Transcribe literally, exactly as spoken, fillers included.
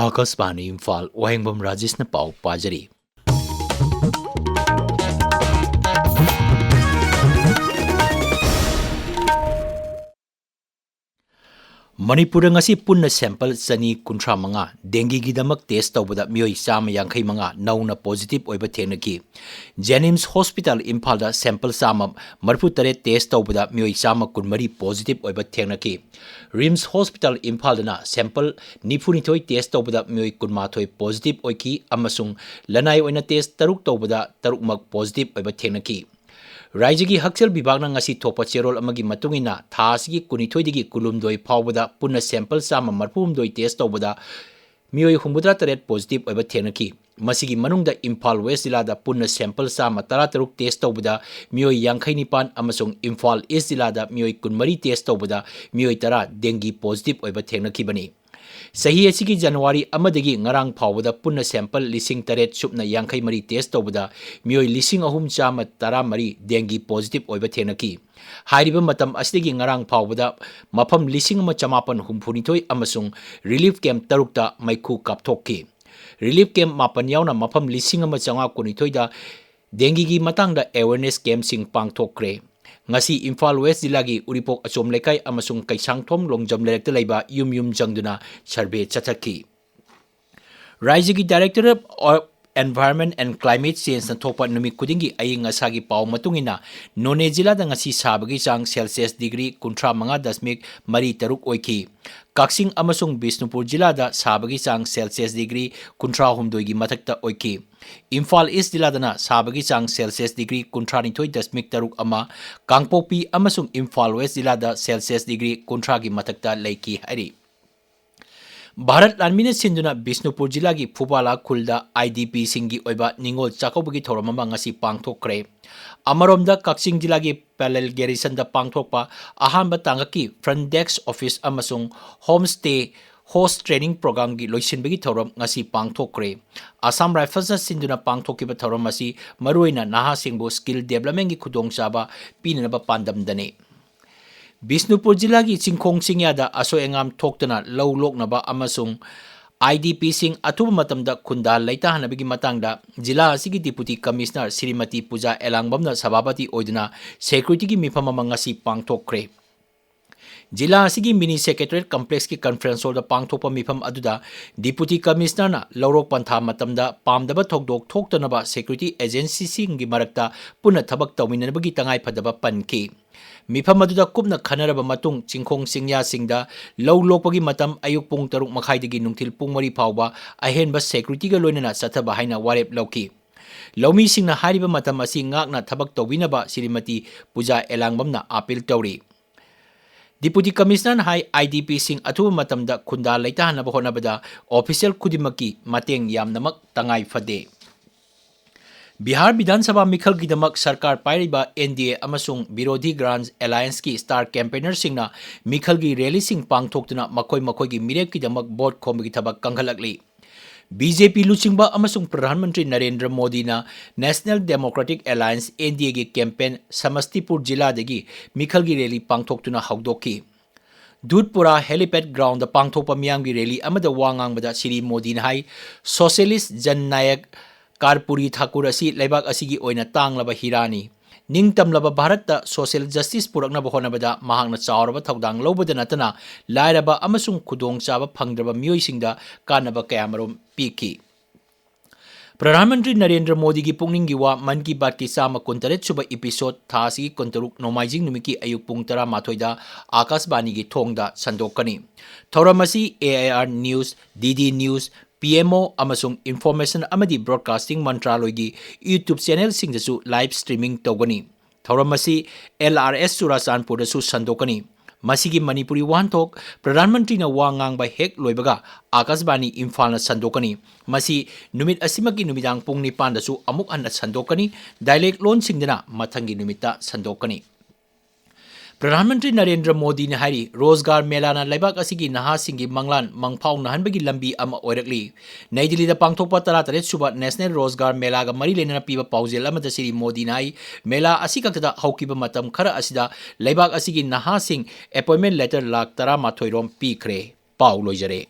ꯑꯥꯀꯥꯁꯕꯥꯅꯤ ꯏꯝꯐꯥꯜ, ꯋꯥꯍꯦꯡꯕꯝ ꯔꯥꯖꯦꯁꯅ ꯄꯥꯎ ꯄꯥꯖꯔꯤ꯫ ꯃꯅꯤꯄꯨꯔꯗ ꯉꯁꯤ ꯄꯨꯟꯅ sample ꯆꯅꯤ ꯀꯨꯟꯊ꯭ꯔꯥ ꯃꯉꯥ ꯗꯦꯡꯒꯤꯒꯤꯗꯃꯛ test ꯇꯧꯕꯗ ꯃꯤꯑꯣꯏ ꯆꯥꯝꯃ ꯌꯥꯡꯈꯩ ꯃꯉꯥ ꯅꯧꯅ positive ꯑꯣꯏꯕ ꯊꯦꯡꯅꯈꯤ꯫ JNIMS Hospital ꯏꯝꯐꯥꯜꯗ sample ꯆꯥꯝꯃ ꯃꯔꯤꯐꯨ ꯇꯔꯦꯠ test ꯇꯧꯕꯗ ꯃꯤꯑꯣꯏ ꯆꯥꯝꯃ ꯀꯨꯟꯃꯔꯤ positive ꯑꯣꯏꯕ ꯊꯦꯡꯅꯈꯤ꯫ RIMS Hospital ꯏꯝꯐꯥꯜꯗꯅ sample ꯅꯤꯐꯨ ꯅꯤꯊꯣꯏ test ꯇꯧꯕꯗ ꯃꯤꯑꯣꯏ ꯀꯨꯟꯃꯥꯊꯣꯏ positive ꯑꯣꯏꯈꯤ ꯑꯃꯁꯨꯡ ꯂꯅꯥꯏ ꯑꯣꯏꯅ test ꯇꯔꯨꯛ ꯇꯧꯕꯗ ꯇꯔꯨꯛꯃꯛ positive ꯑꯣꯏꯕ ꯊꯦꯡꯅꯈꯤ꯫ ꯔꯥꯏꯖ꯭ꯌꯒꯤ ꯍꯛꯁꯦꯜ ꯕꯤꯚꯥꯒꯅ ꯉꯁꯤ ꯊꯣꯛꯄ ꯆꯦꯔꯣꯜ ꯑꯃꯒꯤ ꯃꯇꯨꯡ ꯏꯟꯅ, ꯊꯥ ꯑꯁꯤꯒꯤ ꯀꯨꯟꯅꯤꯊꯣꯏꯗꯒꯤ ꯀꯨꯟꯍꯨꯝꯗꯣꯏ ꯐꯥꯎꯕꯗ ꯄꯨꯟꯅ sample ꯆꯥꯝꯃ ꯃꯔꯤꯐꯨꯍꯨꯝꯗꯣꯏ test ꯇꯧꯕꯗ ꯃꯤꯑꯣꯏ ꯍꯨꯝꯐꯨꯇꯔꯥ ꯇꯔꯦꯠ positive ꯑꯣꯏꯕ ꯊꯦꯡꯅꯈꯤ꯫ ꯃꯁꯤꯒꯤ ꯃꯅꯨꯡꯗ ꯏꯝꯐꯥꯜ West ꯖꯤꯂꯥꯗ ꯄꯨꯟꯅ sample ꯆꯥꯝꯃ ꯇꯔꯥ ꯇꯔꯨꯛ test ꯇꯧꯕꯗ ꯃꯤꯑꯣꯏ ꯌꯥꯡꯈꯩ ꯅꯤꯄꯥꯟ ꯑꯃꯁꯨꯡ ꯏꯝꯐꯥꯜ East ꯖꯤꯂꯥꯗ ꯃꯤꯑꯣꯏ ꯀꯨꯟꯃꯔꯤ test ꯇꯧꯕꯗ ꯃꯤꯑꯣꯏ ꯇꯔꯥ dengue positive ꯑꯣꯏꯕ ꯊꯦꯡꯅꯈꯤꯕꯅꯤ꯫ ꯆꯍꯤ ꯑꯁꯤꯒꯤ ꯖꯅꯋꯥꯔꯤ ꯑꯃꯗꯒꯤ ꯉꯔꯥꯡ ꯐꯥꯎꯕꯗ ꯄꯨꯟꯅ sample ꯂꯤꯁꯤꯡ ꯇꯔꯦꯠ ꯁꯨꯞꯅ ꯌꯥꯡꯈꯩ ꯃꯔꯤ test ꯇꯧꯕꯗ ꯃꯤꯑꯣꯏ ꯂꯤꯁꯤꯡ ꯑꯍꯨꯝ ꯆꯥꯝꯃ ꯇꯔꯥ ꯃꯔꯤ dengue positive ꯑꯣꯏꯕ ꯊꯦꯡꯅꯈꯤ꯫ ꯍꯥꯏꯔꯤꯕ ꯃꯇꯝ ꯑꯁꯤꯗꯒꯤ ꯉꯔꯥꯡ ꯐꯥꯎꯕꯗ ꯃꯐꯝ ꯂꯤꯁꯤꯡ ꯑꯃ ꯆꯃꯥꯄꯟ ꯍꯨꯝꯐꯨꯅꯤꯊꯣꯏ ꯑꯃꯁꯨꯡ relief camp ꯇꯔꯨꯛꯇ ꯃꯩꯈꯨ ꯀꯥꯞꯊꯣꯛꯈꯤ꯫ Relief camp ꯃꯥꯄꯟ ꯌꯥꯎꯅ ꯃꯐꯝ ꯂꯤꯁꯤꯡ ꯑꯃ ꯆꯥꯝꯃꯉꯥ ꯀꯨꯟꯅꯤꯊꯣꯏꯗ dengueꯒꯤ ꯃꯇꯥꯡꯗ awareness campꯁꯤꯡ ꯄꯥꯡꯊꯣꯛꯈ꯭ꯔꯦ꯫ ꯉꯁꯤ ꯏꯝꯐꯥꯜ West ꯖꯤꯂꯥꯒꯤ ꯎꯔꯤꯄꯣꯛ ꯑꯆꯣꯝ ꯂꯩꯀꯥꯏ ꯑꯃꯁꯨꯡ ꯀꯩꯁꯥꯡꯊꯣꯝ ꯂꯣꯡꯖꯝ ꯂꯩꯔꯛꯇ ꯂꯩꯕ ꯌꯨꯝ ꯌꯨꯝ ꯆꯪꯗꯨꯅ survey ꯆꯠꯊꯈꯤ꯫ ꯔꯥꯏꯖ꯭ꯌꯒꯤ Directorate of Environment and Climate Changeꯅ ꯊꯣꯛꯄ ꯅꯨꯃꯤꯠ ꯈꯨꯗꯤꯡꯒꯤ ꯑꯏꯪ ꯑꯁꯥꯒꯤ ꯄꯥꯎ ꯃꯇꯨꯡ ꯏꯟꯅ, ꯅꯣꯅꯦ ꯖꯤꯂꯥꯗ ꯉꯁꯤ ꯁꯥꯕꯒꯤ ꯆꯥꯡ Celsius degree ꯀꯨꯟꯊ꯭ꯔꯥ ꯃꯉꯥ ꯗꯁꯃꯤꯛ ꯃꯔꯤ ꯇꯔꯨꯛ ꯑꯣꯏꯈꯤ꯫ ꯀꯛꯆꯤꯡ ꯑꯃꯁꯨꯡ ꯕꯤꯁꯅꯨꯄꯨꯔ ꯖꯤꯂꯥꯗ ꯁꯥꯕꯒꯤ ꯆꯥꯡ Celsius degree ꯀꯨꯟꯊ꯭ꯔꯥ ꯍꯨꯝꯗꯣꯏꯒꯤ ꯃꯊꯛꯇ ꯑꯣꯏꯈꯤ꯫ ꯏꯝꯐꯥꯜ East ꯖꯤꯂꯥꯗꯅ ꯁꯥꯕꯒꯤ ꯆꯥꯡ Celsius degree ꯀꯨꯟꯊ꯭ꯔꯥ ꯅꯤꯊꯣꯏ ꯗꯁꯃꯤꯛ ꯇꯔꯨꯛ ꯑꯃ, ꯀꯥꯡꯄꯣꯛꯄꯤ ꯑꯃꯁꯨꯡ ꯏꯝꯐꯥꯜ West ꯖꯤꯂꯥꯗ Celsius degree ꯀꯨꯟꯊ꯭ꯔꯥꯒꯤ ꯃꯊꯛꯇ ꯂꯩꯈꯤ ꯍꯥꯏꯔꯤ꯫ ꯚꯥꯔꯠ ꯂꯥꯟꯃꯤꯅ ꯁꯤꯟꯗꯨꯅ ꯕꯤꯁꯅꯨꯄꯨꯔ ꯖꯤꯂꯥꯒꯤ ꯐꯨꯕꯥꯂꯥ ꯈꯨꯜꯗ IDPꯁꯤꯡꯒꯤ ꯑꯣꯏꯕ ꯅꯤꯉꯣꯜ ꯆꯥꯛꯀꯧꯕꯒꯤ ꯊꯧꯔꯝ ꯑꯃ ꯉꯁꯤ ꯄꯥꯡꯊꯣꯛꯈ꯭ꯔꯦ꯫ ꯑꯃꯔꯣꯝꯗ, ꯀꯛꯆꯤꯡ ꯖꯤꯂꯥꯒꯤ ꯄꯦꯂꯦꯜ ꯒꯦꯔꯤꯁꯟꯗ ꯄꯥꯡꯊꯣꯛꯄ ꯑꯍꯥꯟꯕ ꯇꯥꯡꯀꯛꯀꯤ Front Desk Office ꯑꯃꯁꯨꯡ Home Stay Host Training Programꯒꯤ ꯂꯣꯏꯁꯤꯟꯕꯒꯤ ꯊꯧꯔꯝ ꯉꯁꯤ ꯄꯥꯡꯊꯣꯛꯈ꯭ꯔꯦ꯫ ꯑꯁꯥꯝ ꯔꯥꯏꯐꯜꯁꯅ ꯁꯤꯟꯗꯨꯅ ꯄꯥꯡꯊꯣꯛꯈꯤꯕ ꯊꯧꯔꯝ ꯑꯁꯤ ꯃꯔꯨꯑꯣꯏꯅ ꯅꯍꯥꯁꯤꯡꯕꯨ skill developmentꯀꯤ ꯈꯨꯗꯣꯡꯆꯥꯕ ꯄꯤꯅꯅꯕ ꯄꯥꯟꯗꯝꯗꯅꯤ꯫ ꯕꯤꯁꯅꯨꯄꯨꯔ ꯖꯤꯂꯥꯒꯤ ꯆꯤꯡꯈꯣꯡ ꯆꯤꯡꯌꯥꯗ ꯑꯁꯣꯏ ꯑꯉꯥꯝ ꯊꯣꯛꯇꯅ ꯂꯧ ꯂꯣꯛꯅꯕ ꯑꯃꯁꯨꯡ IDPꯁꯤꯡ ꯑꯊꯨꯕ ꯃꯇꯝꯗ ꯈꯨꯟꯗꯥ ꯂꯩꯇꯥꯍꯟꯅꯕꯒꯤ ꯃꯇꯥꯡꯗ ꯖꯤꯂꯥ ꯑꯁꯤꯒꯤ Deputy Commissioner ꯁ꯭ꯔꯤꯃꯇꯤ ꯄꯨꯖꯥ ꯑꯦꯂꯥꯡꯕꯝꯅ ꯁꯚꯥꯄꯇꯤ ꯑꯣꯏꯗꯨꯅ securityꯒꯤ ꯃꯤꯐꯝ ꯑꯃ ꯉꯁꯤ ꯄꯥꯡꯊꯣꯛꯈ꯭ꯔꯦ꯫ ꯖꯤꯂꯥ ꯑꯁꯤꯒꯤ Mini Secretariat Complexꯀꯤ conference hallꯗ ꯄꯥꯡꯊꯣꯛꯄ ꯃꯤꯐꯝ ꯑꯗꯨꯗ Deputy Commissionerꯅ ꯂꯧꯔꯣꯛ ꯄꯟꯊꯥ ꯃꯇꯝꯗ ꯄꯥꯝꯗꯕ ꯊꯧꯗꯣꯛ ꯊꯣꯛꯇꯅꯕ security agencyꯁꯤꯡꯒꯤ ꯃꯔꯛꯇ ꯄꯨꯟꯅ ꯊꯕꯛ ꯇꯧꯃꯤꯟꯅꯅꯕꯒꯤ ꯇꯉꯥꯏꯐꯗꯕ ꯄꯟꯈꯤ꯫ ꯃꯤꯐꯝ ꯑꯗꯨꯗ ꯀꯨꯞꯅ ꯈꯟꯅꯔꯕ ꯃꯇꯨꯡ, ꯆꯤꯡꯈꯣꯡ ꯆꯤꯡꯌꯥꯁꯤꯡꯗ ꯂꯧ ꯂꯣꯛꯄꯒꯤ ꯃꯇꯝ ꯑꯌꯨꯛ ꯄꯨꯡ ꯇꯔꯨꯛ ꯃꯈꯥꯏꯗꯒꯤ ꯅꯨꯡꯊꯤꯜ ꯄꯨꯡ ꯃꯔꯤ ꯐꯥꯎꯕ ꯑꯍꯦꯟꯕ securityꯒ ꯂꯣꯏꯅꯅ ꯆꯠꯊꯕ ꯍꯥꯏꯅ ꯋꯥꯔꯦꯞ ꯂꯧꯈꯤ꯫ ꯂꯧꯃꯤꯁꯤꯡꯅ ꯍꯥꯏꯔꯤꯕ ꯃꯇꯝ ꯑꯁꯤ ꯉꯥꯛꯅ ꯊꯕꯛ ꯇꯧꯕꯤꯅꯕ ꯁ꯭ꯔꯤꯃꯇꯤ ꯄꯨꯖꯥ ꯑꯦꯂꯥꯡꯕꯝꯅ appeal ꯇꯧꯔꯤ꯫ Deputy Commissionerꯅ ꯍꯥꯏ, IDPꯁꯤꯡ ꯑꯊꯨꯕ ꯃꯇꯝꯗ ꯈꯨꯟꯗꯥ ꯂꯩꯇꯥꯍꯟꯅꯕ ꯍꯣꯠꯅꯕꯗ official ꯈꯨꯗꯤꯡꯃꯛꯀꯤ ꯃꯇꯦꯡ ꯌꯥꯝꯅꯃꯛ ꯇꯉꯥꯏ ꯐꯗꯦ꯫ ꯕꯤꯍꯥꯔ ꯕꯤꯙꯥꯟ ꯁꯚꯥ ꯃꯤꯈꯜꯒꯤꯗꯃꯛ ꯁꯔꯀꯥꯔ ꯄꯥꯏꯔꯤꯕ NDA ꯑꯃꯁꯨꯡ ꯕꯤꯔꯣꯙꯤ Grand Allianceꯀꯤ star campaignerꯁꯤꯡꯅ ꯃꯤꯈꯜꯒꯤ rallyꯁꯤꯡ ꯄꯥꯡꯊꯣꯛꯇꯨꯅ ꯃꯈꯣꯏ ꯃꯈꯣꯏꯒꯤ ꯃꯤꯔꯦꯞꯀꯤꯗꯃꯛ vote ꯈꯣꯝꯕꯒꯤ ꯊꯕꯛ ꯀꯟꯈꯠꯂꯛꯂꯤ꯫ BJP ꯂꯨꯆꯤꯡꯕ ꯑꯃꯁꯨꯡ ꯄ꯭ꯔꯙꯥꯟ ꯃꯟꯇ꯭ꯔꯤ ꯅꯔꯦꯟꯗ꯭ꯔ ꯃꯣꯗꯤꯅ National Democratic Alliance, NDAꯒꯤ campaign ꯁꯃꯁꯇꯤꯄꯨꯔ ꯖꯤꯂꯥꯗꯒꯤ ꯃꯤꯈꯜꯒꯤ rally ꯄꯥꯡꯊꯣꯛꯇꯨꯅ ꯍꯧꯗꯣꯛꯈꯤ꯫ ꯗꯨꯙꯄꯨꯔꯥ helipad groundꯗ ꯄꯥꯡꯊꯣꯛꯄ ꯃꯤꯌꯥꯝꯒꯤ rally ꯑꯃꯗ ꯋꯥ ꯉꯥꯡꯕꯗ ꯁ꯭ꯔꯤ ꯃꯣꯗꯤꯅ ꯍꯥꯏ, Socialist Jan Nayak Karpuri Thakur ꯑꯁꯤ ꯂꯩꯕꯥꯛ ꯑꯁꯤꯒꯤ ꯑꯣꯏꯅ ꯇꯥꯡꯂꯕ ꯍꯤꯔꯥꯅꯤ꯫ ꯅꯤꯡꯇꯝꯂꯕ ꯚꯥꯔꯠꯇ social justice ꯄꯨꯔꯛꯅꯕ ꯍꯣꯠꯅꯕꯗ ꯃꯍꯥꯛꯅ ꯆꯥꯎꯔꯕ ꯊꯧꯗꯥꯡ ꯂꯧꯕꯗ ꯅꯠꯇꯅ ꯂꯥꯏꯔꯕ ꯑꯃꯁꯨꯡ ꯈꯨꯗꯣꯡꯆꯥꯕ ꯐꯪꯗ꯭ꯔꯕ ꯃꯤꯑꯣꯏꯁꯤꯡꯗ ꯀꯥꯟꯅꯕ ꯀꯌꯥꯃꯔꯨꯝ ꯄꯤꯈꯤ꯫ ꯄ꯭ꯔꯙꯥꯟ ꯃꯟꯇ꯭ꯔꯤ ꯅꯔꯦꯟꯗ꯭ꯔ ꯃꯣꯗꯤꯒꯤ ꯄꯨꯛꯅꯤꯡꯒꯤ ꯋꯥ ꯃꯟ ꯀꯤ ꯕꯥꯠꯀꯤ ꯆꯥꯝꯃ ꯀꯨꯟꯇꯔꯦꯠ ꯁꯨꯕ episode ꯊꯥ ꯑꯁꯤꯒꯤ ꯀꯨꯟꯇꯔꯨꯛ ꯅꯣꯡꯃꯥꯏꯖꯤꯡ ꯅꯨꯃꯤꯠꯀꯤ ꯑꯌꯨꯛ ꯄꯨꯡ ꯇꯔꯥꯃꯥꯊꯣꯏꯗ ꯑꯥꯀꯥꯁꯕꯥꯅꯤꯒꯤ ꯊꯣꯡꯗ ꯁꯟꯗꯣꯛꯀꯅꯤ꯫ ꯊꯧꯔꯝ ꯑꯁꯤ AIR News, DD News, PMO ꯑꯃꯁꯨꯡ Information ꯑꯃꯗꯤ Broadcasting ꯃꯟꯇ꯭ꯔꯥꯂꯣꯏꯒꯤ YouTube channelꯁꯤꯡꯗꯁꯨ live streaming ꯇꯧꯒꯅꯤ꯫ ꯊꯧꯔꯝ ꯑꯁꯤ LRS ꯆꯨꯔꯥꯆꯥꯟꯄꯨꯔꯗꯁꯨ ꯁꯟꯗꯣꯛꯀꯅꯤ꯫ ꯃꯁꯤꯒꯤ ꯃꯅꯤꯄꯨꯔꯤ ꯋꯥꯍꯟꯊꯣꯛ ꯄ꯭ꯔꯙꯥꯟ ꯃꯟꯇ꯭ꯔꯤꯅ ꯋꯥ ꯉꯥꯡꯕ ꯍꯦꯛ ꯂꯣꯏꯕꯒ ꯑꯥꯀꯥꯁꯕꯥꯅꯤ ꯏꯝꯐꯥꯜꯅ ꯁꯟꯗꯣꯛꯀꯅꯤ꯫ ꯃꯁꯤ ꯅꯨꯃꯤꯠ ꯑꯁꯤꯃꯛꯀꯤ ꯅꯨꯃꯤꯗꯥꯡ ꯄꯨꯡ ꯅꯤꯄꯥꯟꯗꯁꯨ ꯑꯃꯨꯛ ꯍꯟꯅ ꯁꯟꯗꯣꯛꯀꯅꯤ꯫ Dialect ꯂꯣꯟꯁꯤꯡꯗꯅ ꯃꯊꯪꯒꯤ ꯅꯨꯃꯤꯠꯇ ꯁꯟꯗꯣꯛꯀꯅꯤ꯫ ꯄ꯭ꯔꯙꯥꯟ ꯃꯟꯇ꯭ꯔꯤ ꯅꯔꯦꯟꯗ꯭ꯔ ꯃꯣꯗꯤꯅ ꯍꯥꯏꯔꯤ, ꯔꯣꯖꯒꯥꯔ ꯃꯦꯂꯥꯅ ꯂꯩꯕꯥꯛ ꯑꯁꯤꯒꯤ ꯅꯍꯥꯁꯤꯡꯒꯤ ꯃꯪꯂꯥꯟ ꯃꯪꯐꯥꯎꯅꯍꯟꯕꯒꯤ ꯂꯝꯕꯤ ꯑꯃ ꯑꯣꯏꯔꯛꯂꯤ꯫ ꯅꯩ ꯗꯤꯜꯂꯤꯗ ꯄꯥꯡꯊꯣꯛꯄ ꯇꯔꯥꯇꯔꯦꯠ ꯁꯨꯕ National ꯔꯣꯖꯒꯥꯔ ꯃꯦꯂꯥꯒ ꯃꯔꯤ ꯂꯩꯅꯅ ꯄꯤꯕ ꯄꯥꯎꯖꯦꯜ ꯑꯃꯗ ꯁ꯭ꯔꯤ ꯃꯣꯗꯤꯅ ꯍꯥꯏ, ꯃꯦꯂꯥ ꯑꯁꯤꯈꯛꯇꯗ ꯍꯧꯈꯤꯕ ꯃꯇꯝ ꯈꯔ ꯑꯁꯤꯗ ꯂꯩꯕꯥꯛ ꯑꯁꯤꯒꯤ ꯅꯍꯥꯁꯤꯡ appointment letter ꯂꯥꯈ ꯇꯔꯥꯃꯥꯊꯣꯏ ꯔꯣꯝ ꯄꯤꯈ꯭ꯔꯦ꯫ ꯄꯥꯎ ꯂꯣꯏꯖꯔꯦ꯫